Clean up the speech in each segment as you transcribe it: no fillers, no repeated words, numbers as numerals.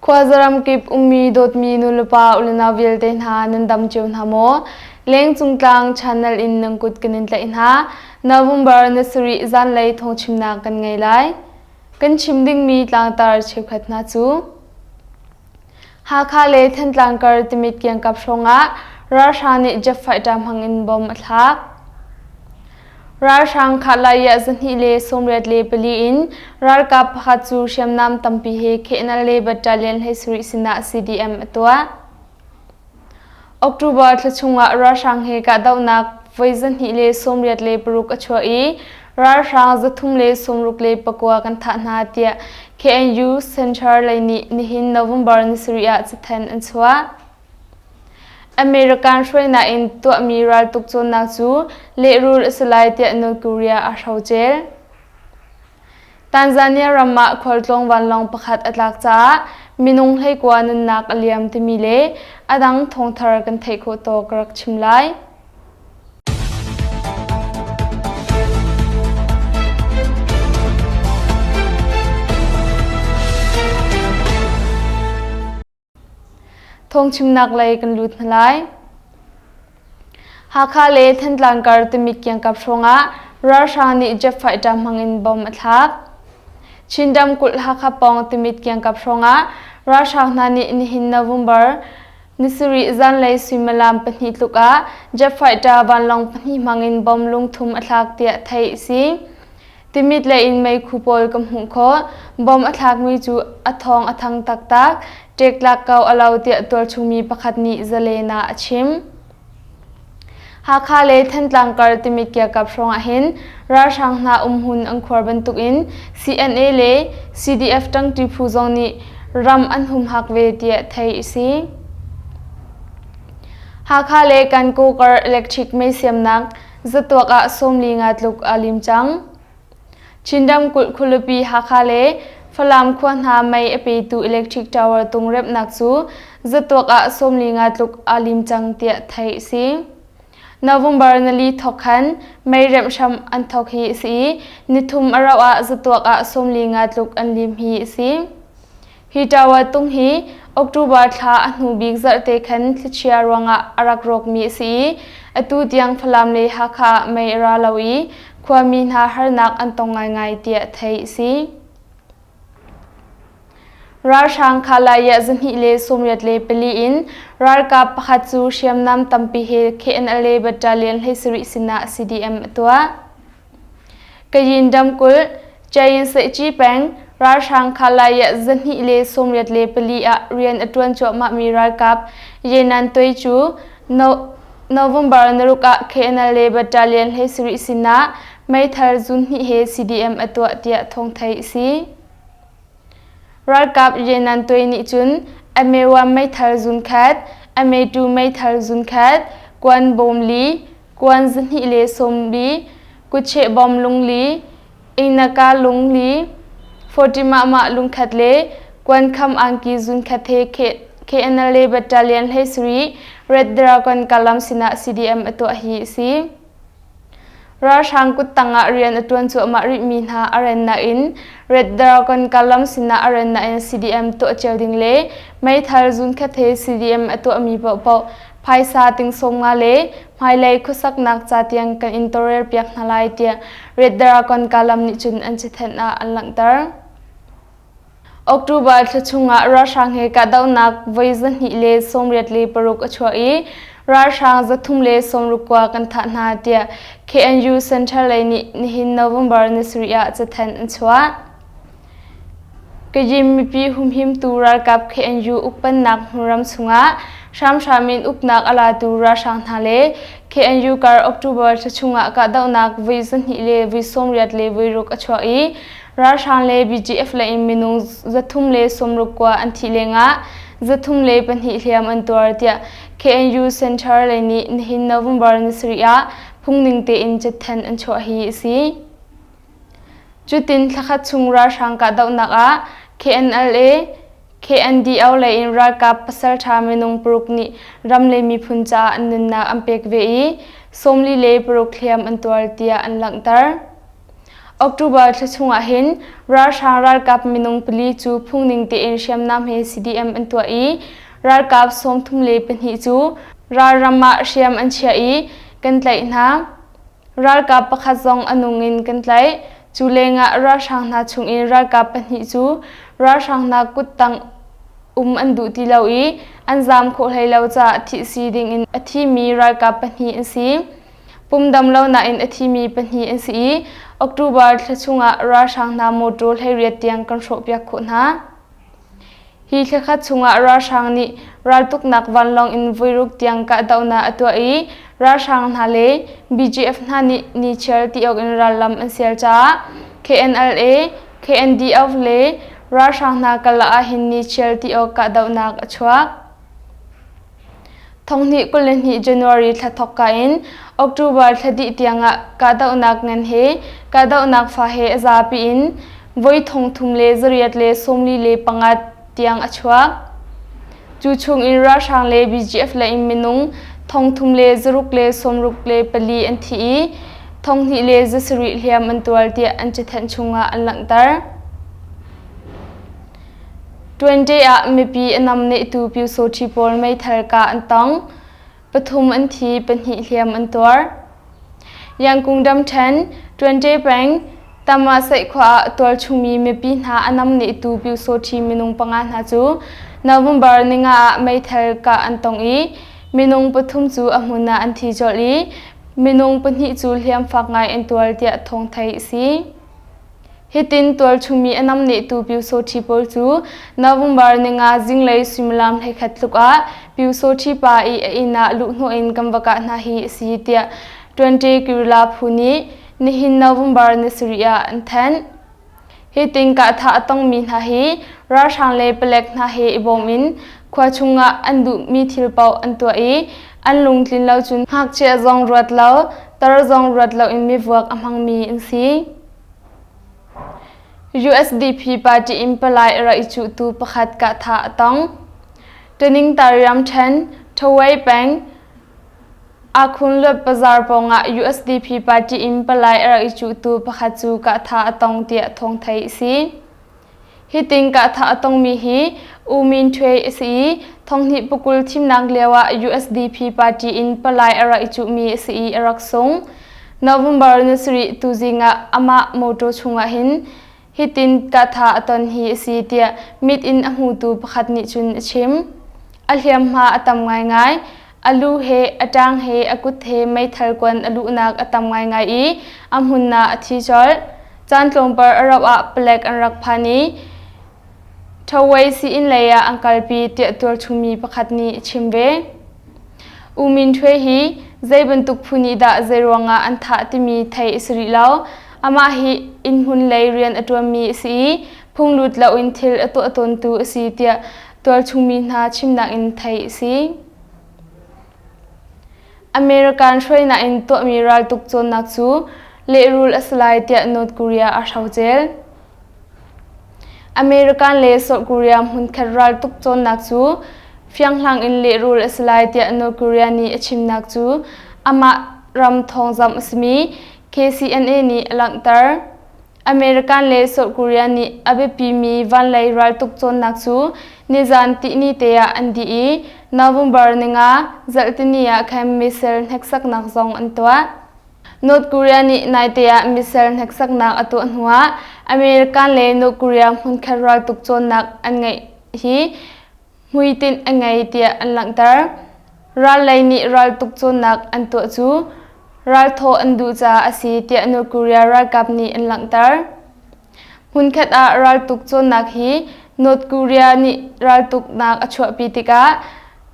Khuazaram kip ummi dawtmi nulepa ulenau vialte hna nan dam cio hna maw? Lengcung tlang channel in nan kut kan in tlaih hna. November na sarih zanlei thawngchimnak kan ngei lai. Kan chim dingmi tlangtar cheukhat hna cu Hakha le Thantlang kar Timit kiangkap hrawngah ralhrang nih jet fighter hmangin bomb a thlak. Ralhrang Khatlaiah 284 in ralkap pakhat cu hriamnam tampi he KNLA battalion 17 sinah CDM a tuah. October thla chungah ralhrang he kahdohnak voi 286 a chuah i ralhrang 369 kan thah hna tiah KNU Central lei nih nihin November ni sarih ah cathanh an chuah. American hruainak in tuahmi raltuk cawnnak cu lehrul a si lai tiah North Korea a hrocel. Tanzania ram ah khualtlawng vanlawng pakhat a tlak caah minung 19 nunnak a liam timi le a dang thawngthar kan theih khawh tawk ka rak chim lai. Thawngchimnak lei kan lut hna lai. Hakha le Thantlang kar Timit kiangkap hrawngah ralhrang nih jet fighter hmangin bomb a thlak. Chin ramkulh Hakha pawng Timit kiangkap hrawngah ralhrang hna nih nihin November ni sarih zanlei suimilam pahnih tluk ah jet fighter vanlawng pahnih hmangin bomb lungthum a thlak tiah theih a si. Timit lei in meikhu pawl ka hmuh khawh. Bom a thlakmi cu a thawng a thang taktak. Ṭektlak ko a lo tiah tualchungmi pakhat nih Zalen ah a chim. Hakha le Thantlang kar Timit kiakap hrawng ahhin ralhrang hna umhmun an khuar bantukin CNA le CDF ṭangṭi phu zong nih ram an humhak ve tiah theih a si. Hakha le Kankaw kar electric mei siamnak Zatuak ah 50 tluk aa lim cang. Chin ramkulh khualipi Hakha le Falam khua hna mei a petu electric tower tung remhnak cu zatuak ah 50 tluk aa lim cang tiah theih a si. November nali thawk khan mei remh hram an thawk hi a si i nithum a rauh ah zatuak ah 50 tluk an lim hi a si. Hi tower tung hi October thla a hnu bik zarhte khan thlichia ruangah a rak rawkmi a si i atu tiang Falam le Hakha ah mei a ra lo i khuami hna harnak an tong ngaingai tiah theih a si. Ralhrang Khalaya 284 in ralkap pakhat cu hriamnam tampi he KNLA Battalion 17 sinah CDM a tuah. Kayin ramkulh, Chayin-Saihci peng, ralhrang Khalayah 284 ah rian a ṭuan cuahmahmi ralkap Yenan Htwe cu November naruk ah KNLA Battalion 17 sinah meithal zun hnih he CDM a tuah tiah thawng theih a si. Ralkap Yenan Htwe nih cun MA1 meithal zun khat, MA2 meithal zun khat, kuan bawm li, kuan 240, kutcheh bawm lungli, ingnaka lungli, Fortimahmah lungkhat le kuankham angki zunkhat he KNLA Battalion 17 Red Dragon Kalam sinah CDM a tuah hi a si. Ralhrang kuttang ah rian a ṭuan cuahmah rihmi hna a rennak in Red Dragon Kalam sinah a rennak in CDM tuah cio ding le meithal zunkhat he CDM a tuahmi paohpaoh phaisa ting 50 le hmailei khuasaknak ca tiang kan in tawlrelpiak hna lai tiah Red Dragon Kalam nih cun an cathanh ah an langhter. October thla chungah ralhrang he kahdohnak voi 286 a chuah i ralhrang 369 kan thah hna tiah KNU Central lei nih nihin November ni sarih ah cathanh an chuah. Kayim mipi humhimtu ralkap KNU ukpennak hmunram chungah hramhram in uknak a latu ralhrang hna le KNU kar October thla chungah kahdohnak voi 2 le voi 80 le voi ruk a chuah i Ralhrang le BGF lei in minung 360 kua an thih lengah 302 hliam an tuar tiah KNU Center lei nih nihin November ni sarih ah phungning tein cathanh an chuah hi a si. Cutin thlakhat chung ralhrang kahdohnak ah KNLA, KNDO lei in ralkap pasalṭha minung paruk nih ram le miphun caah an nunnak an pek ve i 46 hliam an tuar tiah an langhter. October thla chungah hin ralhrang ralkap minung pali cu phungning tein hriamnam he CDM an tuah i ralkap 32 cu ralram ah hriam an chiah i kan tlaih hna. Ralkap pakhat zong a nung in kan tlaih. Cu lengah ralhrang hna chungin ralkap pahnih cu ralhrang hna kuttang um an duh ti lo i an zaam khawh hlei lo caah thihsi dingin a thimi ralkap pahnih an si. Pumdam lo nain a thimi pahnih an si i October thla chungah ralhrang hna mawṭaw 18 tiang kan hrawhpiak khawh hna. Hi thlakhat chungah ralhrang nih raltuknak vanlawng in voiruk tiang kahdohnak a tuah i ralhrang hna le BGF hna nih nichiar ti awk in rallam an sial caah KNLA, KNDF le ralhrang hna karlak ahhin nichiar ti awk kahdohnak a chuak. Thonghnih 22 January thla thawkka in October thla dih tiangah kahdohnak ngan he kahdohnak fa he a zapi in voi 3845 tiang a chuak. Cu chungin ralhrang le BGF lei in minung 3664 an thi i 2107 hliam an tuar tiah an cathanh chungah an langhter. Tuante ah mipi a namnehtu Pyusawṭhi pawl meithal kah an tong. Pathum an thi, pahnih hliam an tuar. Yangkung Damṭhen, Tuante peng, Tamasaih khua ah tualchungmi mipi hna a namnehtu Pyusawṭhi minung panga hna cu November ninga ah meithal kah an tong i minung pathum cu a hmun ah an thi colh i minung pahnih cu hliam fak ngai an tuar tiah thawng theih a si. Hitin tualchungmi a namnehtu Pyusawṭhi pawl cu November ninga zinglei suimilam 11 tluk ah Pyusawṭhi pa i a inn ah luhhnawh in kan va kah hna hi a si tiah Twenty Guerrilla phu nih nihin November ni sarih ah an thanh. Hitin kahthah a tongmi hna hi ralhrang le palek hna he i bawm in khua chungah an duhmi thil paoh an tuah i an lungtlin lo cun ngakchia zong ruat lo, tar zong ruat loin mivuak a hmangmi an si. USDP party in palai a rak i cuhtu pakhat kahthah a tong. Taningtar ramṭhen, Thawei peng, Akhunluat bazar pawngah USDP party in palai a rak i cuhtu pakhat cu kahthah a tong tiah thawng theih a si. Hitin kahthah a tongmi hi U Min Htwe a si i thonghnih pakul thimnak lioah USDP party in palai a rak i cuhmi a si i a rak sung. November ni sarih tuzing ah amah motor chungah hin hitin kahthah a ton hi a si tiah mit in a hmutu pakhat nih cun a chim. A hliamhma a tam ngaingai. A lu he, a ṭang he, a kut he meithal kuan a luhnak a tam ngaingai i a hmun ah a thi colh. Caan tlawmpal a rauh ah palek an rak phan i Thawei sii-inn lei ah an kalpi tiah tualchungmi pakhat nih a chim ve. U Min Htwe hi zei bantuk phu nih dah zeiruangah an thah timi theih a si rih lo. Amah hi innhmun lei rian a ṭuanmi a si i phunglut loin thil a tuah tawntu a si tiah tualchungmi hna chimnak in theih a si. American hruainak in tuahmi raltuk cawnnak cu lehrul a si lai tiah North Korea a hrocel. American le South Korea hmunkhat raltuk cawnnak cu fianghlang in lehrul a si lai tiah North Korea nih a chimnak cu amah ram thawngzamh a simi KCNA nih a langhter. American le South Korea nih a biapimi vanlei raltuk cawnnak cu nizan tihni te ah an dih i November ninga zarhtini ah khan missile hneksaknak zong an tuah. North Korea nih naite ah missile hneksaknak a tuah hnuah American le North Korea hmunkhat raltuk cawnnak an ngeih hi hmuitinh a ngei tiah an langhter. Ral lei nih raltuk cawnnak an tuah cu ralthawh an duh caah a si tiah North Korea ralkap nih an langhter. Hmunkhat ah raltuk cawnnak hi North Korea nih raltuknak a chuahpi tikah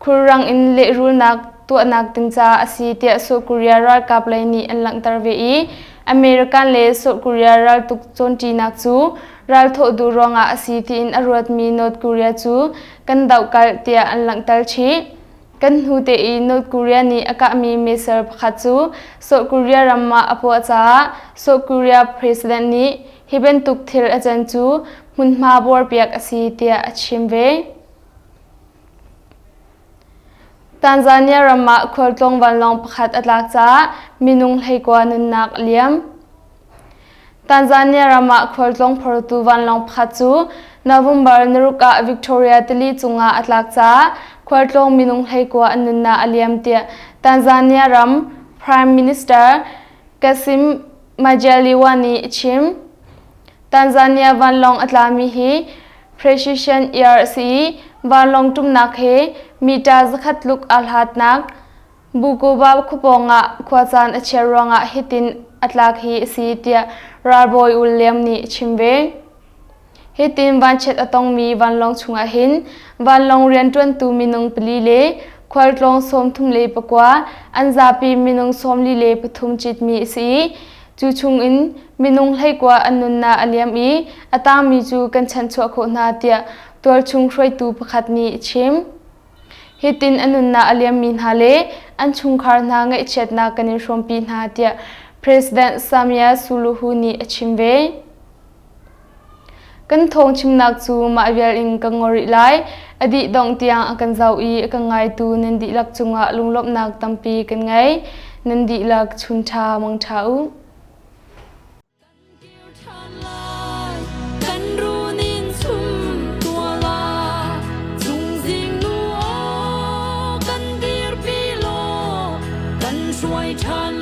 khulrang in lehrulnak tuahnak ding caah a si tiah South Korea ralkap lei nih an langhter ve i American le South Korea raltuk cawnṭinak cu ralthawh duh ruangah a si tiin a ruatmi North Korea cu kan dohkalh tiah an langhter chih. Kan hnu te i North Korea nih a kahmi missile pakhat cu South Korea ram ah a puah caah South Korea president nih hi bantuk thil a can cu hmunhma buarpiak a si tiah a chim ve. Tanzania ram ah khualtlawng vanlawng pakhat a tlak caah minung 19 nunnak a liam. Tanzania ram ah khualtlawng phortu vanlawng pakhat cu November naruk ah Victoria tili cungah a tlak caah khualtlawng minung 19 an nunnak a liam tiah Tanzania ram Prime Minister Kassim Majaliwa nih a chim. Tanzania vanlawng a tlami hi Precision Air a si i vanlawng ṭumnak he mita zakhat tluk aa hlatnak Bukoba khuapawng ah khuacaan a chiat ruangah hitin a tlak hi a si tiah ralbawi William nih a chim ve. Hitin vanchiat a tongmi vanlawng chungah hin vanlawng rianṭuantu minung pali le khualtlawng 39 an zapi minung 43 citmi a si i cu chungin minung 19 an nunnak a liam i a tangmi cu kan chanhchuah khawh hna tiah tualchung hruaitu pakhat nih a chim. Hitin a nunnak a liammi hna le an chungkhar hna ngaihchiatnak kan in hrawmpi hna tiah President Samia Suluhu nih a chim ve. Kan thawng chimnak cu mah vial in ka ngor rih lai. A dih dongh tiang a kan zoh i a kan ngaitu nan dihlak cungah lunglawmhnak tampi kan ngei. Nan dihlak chun ṭha mang ṭha u. Kan runin chum tuala chungzing nu aw kan dirpi law kan hruai ṭhan.